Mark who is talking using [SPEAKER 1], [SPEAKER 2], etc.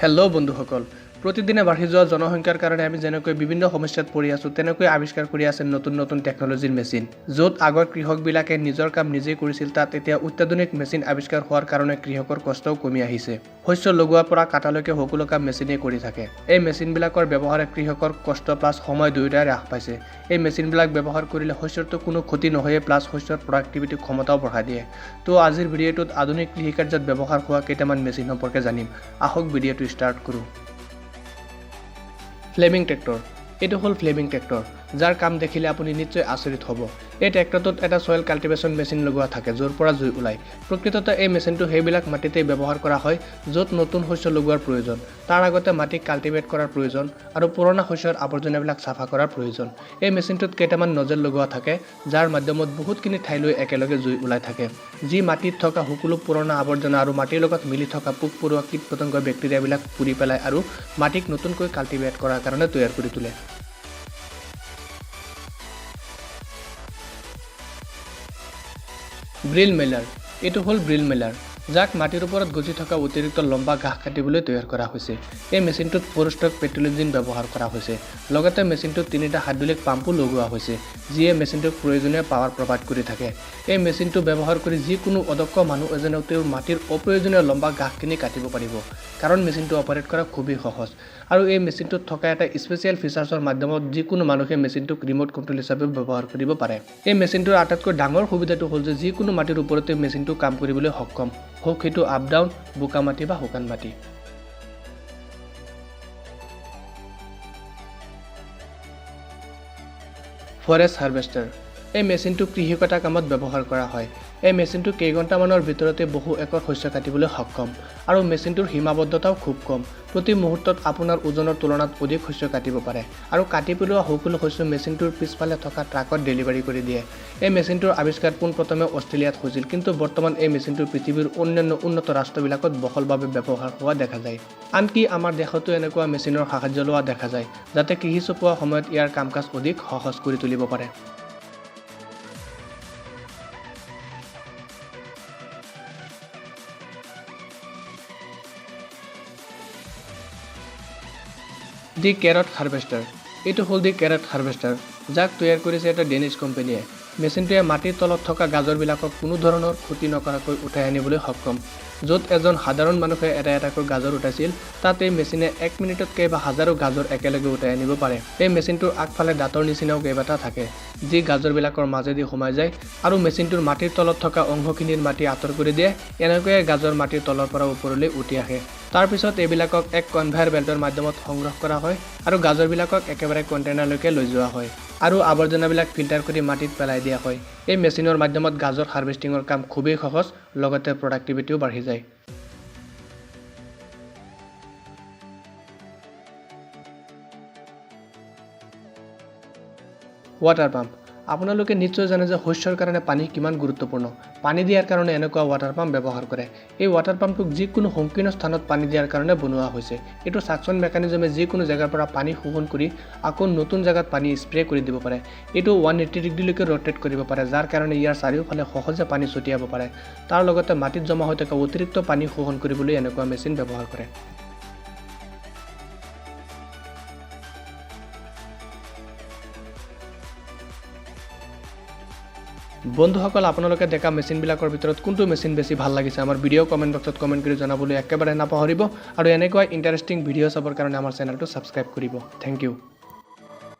[SPEAKER 1] Hello' বন্ধুসকল, প্ৰতিদিনে বাঢ়ি যোৱা জনসংখ্যাৰ কাৰণে আমি যেনেকৈ বিভিন্ন সমস্যাত পৰি আছোঁ, তেনেকৈ আৱিষ্কাৰ কৰি আছে নতুন নতুন টেকন'লজিৰ মেচিন। য'ত আগৰ কৃষকবিলাকে নিজৰ কাম নিজেই কৰিছিল, তাত এতিয়া অত্যাধুনিক মেচিন আৱিষ্কাৰ হোৱাৰ কাৰণে কৃষকৰ কষ্টও কমি আহিছে। শস্য লগোৱাৰ পৰা কাটালৈকে সকলো কাম মেচিনেই কৰি থাকে। এই মেচিনবিলাকৰ ব্যৱহাৰে কৃষকৰ কষ্ট প্লাছ সময় দুয়োটাই হ্ৰাস পাইছে। এই মেচিনবিলাক ব্যৱহাৰ কৰিলে শস্যৰতো কোনো ক্ষতি নহয়ে, প্লাছ শস্যৰ প্ৰডাক্টিভিটি ক্ষমতাও বঢ়াই দিয়ে। তো আজিৰ ভিডিঅ'টোত আধুনিক কৃষিকাৰ্যত ব্যৱহাৰ হোৱা কেইটামান মেচিন সম্পৰ্কে জানিম। আহক, ভিডিঅ'টো ষ্টাৰ্ট কৰোঁ। Flaming tractor. এইটো হ'ল ফ্লেমিং ট্ৰেক্টৰ, যাৰ কাম দেখিলে আপুনি নিশ্চয় আচৰিত হ'ব। এই ট্ৰেক্টৰটোত এটা ছইল কাল্টিভেশ্যন মেচিন লগোৱা থাকে, য'ৰ পৰা জুই ওলায়। প্ৰকৃততে এই মেচিনটো সেইবিলাক মাটিতেই ব্যৱহাৰ কৰা হয় য'ত নতুন শস্য লগোৱাৰ প্ৰয়োজন, তাৰ আগতে মাটি কাল্টিভেট কৰাৰ প্ৰয়োজন আৰু পুৰণা শস্যৰ আৱৰ্জনাবিলাক চাফা কৰাৰ প্ৰয়োজন। এই মেচিনটোত কেইটামান নজেল লগোৱা থাকে, যাৰ মাধ্যমত বহুতখিনি ঠাইলৈ একেলগে জুই ওলাই থাকে, যি মাটিত থকা সকলো পুৰণা আৱৰ্জনা আৰু মাটিৰ লগত মিলি থকা পোক পৰুৱা, কীট পতংগ, বেক্টেৰিয়াবিলাক পুৰি পেলায় আৰু মাটিক নতুনকৈ কাল্টিভেট কৰাৰ কাৰণে তৈয়াৰ কৰি তোলে। ব্ৰিল মিলাৰ। এইটো হ'ল ব্ৰিল মিলাৰ, যাক মাটিৰ ওপৰত গজি থকা অতিৰিক্ত লম্বা ঘাঁহ কাটিবলৈ তৈয়াৰ কৰা হৈছে। এই মেচিনটোত ফ'ৰ ষ্ট্ৰক পেট্ৰল ইঞ্জিন ব্যৱহাৰ কৰা হৈছে। লগতে মেচিনটোত তিনিটা হাইড্ৰলিক পাম্পো লগোৱা হৈছে, যিয়ে মেচিনটোক প্ৰয়োজনীয় পাৱাৰ প্ৰভাইড কৰি থাকে। এই মেচিনটো ব্যৱহাৰ কৰি যিকোনো অদক্ষ মানুহ এজনেও তেওঁৰ মাটিৰ অপ্ৰয়োজনীয় লম্বা ঘাঁহখিনি কাটিব পাৰিব, কাৰণ মেচিনটো অপাৰেট কৰা খুবেই সহজ আৰু এই মেচিনটোত থকা এটা স্পেচিয়েল ফিচাৰ্ছৰ মাধ্যমত যিকোনো মানুহে মেচিনটোক ৰিম'ট কণ্ট্ৰল হিচাপে ব্যৱহাৰ কৰিব পাৰে। এই মেচিনটোৰ আটাইতকৈ ডাঙৰ সুবিধাটো হ'ল যে যিকোনো মাটিৰ ওপৰতে মেচিনটো কাম কৰিবলৈ সক্ষম, হওক সেইটো আপ ডাউন, বোকা মাটি বা শুকান মাটি। Forest harvester. এই মেচিনটো কৃষি কটা কামত ব্যৱহাৰ কৰা হয়। এই মেচিনটো কেইঘণ্টামানৰ ভিতৰতে বহু একৰ শস্য কাটিবলৈ সক্ষম আৰু মেচিনটোৰ সীমাবদ্ধতাও খুব কম। প্ৰতি মুহূৰ্তত আপোনাৰ ওজনৰ তুলনাত অধিক শস্য কাটিব পাৰে আৰু কাটি পেলোৱা সকলো শস্য মেচিনটোৰ পিছফালে থকা ট্ৰাকত ডেলিভাৰী কৰি দিয়ে। এই মেচিনটোৰ আৱিষ্কাৰ পোনপ্ৰথমে অষ্ট্ৰেলিয়াত হৈছিল, কিন্তু বৰ্তমান এই মেচিনটো পৃথিৱীৰ অন্যান্য উন্নত ৰাষ্ট্ৰবিলাকত বহলভাৱে ব্যৱহাৰ হোৱা দেখা যায়। আনকি আমাৰ দেশতো এনেকুৱা মেচিনৰ সাহায্য লোৱা দেখা যায়, যাতে কৃষি চপোৱা সময়ত ইয়াৰ কাম কাজ অধিক সহজ কৰি তুলিব পাৰে। দি কেৰট হাৰ্ভেষ্টাৰ। এইটো হ'ল দি কেৰট হাৰ্ভেষ্টাৰ, যাক তৈয়াৰ কৰিছে এটা ডেনিছ কোম্পানীয়ে। মেচিনটোৱে মাটিৰ তলত থকা গাজৰবিলাকক কোনো ধৰণৰ ক্ষতি নকৰাকৈ উঠাই আনিবলৈ সক্ষম। য'ত এজন সাধাৰণ মানুহে এটা এটাকৈ গাজৰ উঠাইছিল, তাত এই মেচিনে এক মিনিটত কেইবা হাজাৰো গাজৰ একেলগে উঠাই আনিব পাৰে। এই মেচিনটোৰ আগফালে দাঁতৰ নিচিনাও কেইবাটা থাকে, যি গাজৰবিলাকৰ মাজেদি সোমাই যায় আৰু মেচিনটোৰ মাটিৰ তলত থকা অংশখিনিৰ মাটি আঁতৰ কৰি দিয়ে। এনেকৈয়ে গাজৰ মাটিৰ তলৰ পৰা ওপৰলৈ উঠি আহে। তাৰপিছত এইবিলাকক এক কনভেয়াৰ বেল্টৰ মাধ্যমত সংগ্ৰহ কৰা হয় আৰু গাজৰবিলাকক একেবাৰে কণ্টেইনাৰলৈকে লৈ যোৱা হয় আৰু আৱৰ্জনাবিলাক ফিল্টাৰ কৰি মাটিত পেলাই দিয়া হয়। এই মেচিনৰ মাধ্যমত গাজৰ হাৰ্ভেষ্টিঙৰ কাম খুবেই সহজ, লগতে প্ৰডাক্টিভিটিও বাঢ়ি যায়। Water pump. আপোনালোকে নিশ্চয় জানে যে শস্যৰ কাৰণে পানী কিমান গুৰুত্বপূৰ্ণ। পানী দিয়াৰ কাৰণে এনেকুৱা ৱাটাৰ পাম্প ব্যৱহাৰ কৰে। এই ৱাটাৰ পাম্পটোক যিকোনো সংকীৰ্ণ স্থানত পানী দিয়াৰ কাৰণে বনোৱা হৈছে। এইটো ছাকচন মেকানিজমে যিকোনো জেগাৰ পৰা পানী শোষণ কৰি আকৌ নতুন জেগাত পানী স্প্ৰে কৰি দিব পাৰে। এইটো 180 ডিগ্ৰীলৈকে ৰ'টেট কৰিব পাৰে, যাৰ কাৰণে ইয়াৰ চাৰিওফালে সহজে পানী ছটিয়াব পাৰে। তাৰ লগতে মাটিত জমা হৈ থকা অতিৰিক্ত পানী শোষণ কৰিবলৈ এনেকুৱা মেচিন ব্যৱহাৰ কৰে। বন্ধুসকল, আপোনালোকে দেখা মেচিনবিলাকৰ ভিতৰত কোনটো মেচিন বেছি ভাল লাগিছে, আমাৰ ভিডিঅ' কমেণ্ট বক্সত কমেণ্ট কৰি জনাবলৈ একেবাৰে নাপাহৰিব আৰু এনেকুৱা ইণ্টাৰেষ্টিং ভিডিঅ' চাবৰ কাৰণে আমাৰ চেনেলটো ছাবস্ক্ৰাইব কৰিব। Thank U.